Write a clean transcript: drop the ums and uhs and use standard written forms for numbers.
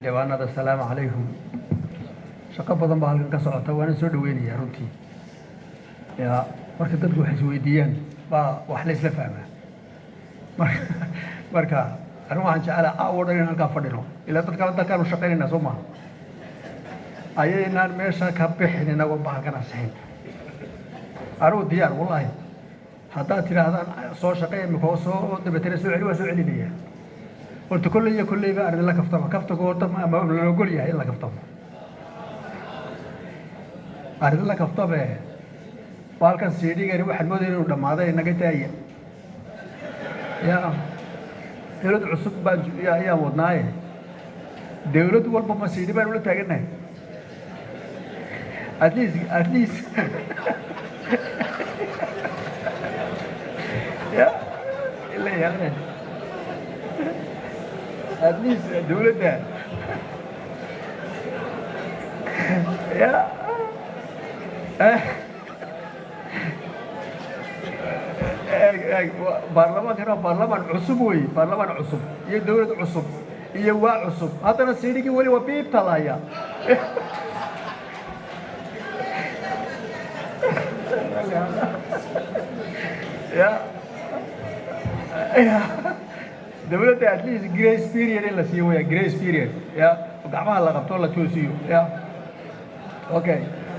Xildhibaanada, asalaamu calaykum. Shaqo badan baa halkan ka socota, waana soo dhaweynayaa runtii. Ya, marka dadku wax isweydiiyaan baa wax la isla fahmaa. Marka anigu waxaan jeclaa caawo dhan in halkaa fadhino, ilaa dadka dalkaanu shaqaynayna, soo maha? Ayaynaan meesha ka bixin inagoo bahalkan ansixin. Anigu diyaar, wallahi. Haddaad tidhaahdaan soo shaqeey imika oo soo dabeetana soo celi, waa soo celinaya. Horta kolley iyo kolleyba aan idinla kaftamo. Kaftagu horta ama la ogol yahay in la kaftamo, aan idinla kaftame. Baalkan siidhigani waxaan moodaya inuu dhammaaday, naga daaya. Ya, dawlad cusub baan ayaan wadnaaye, dawlad walba ma siidhi baan ula taagannahay? At least ya ila ya at least dawladda ya eeg, baarlamaankana waa baarlamaan cusub wey, baarlamaan cusub iyo dawlad cusub iyo waa cusub, haddana siidhigii weli waa biibta la hayaa. Ya dawladda at least grace period in la siiyo waya, grace period ya gacmaha la qabto, la toosiyo. Ya, okay.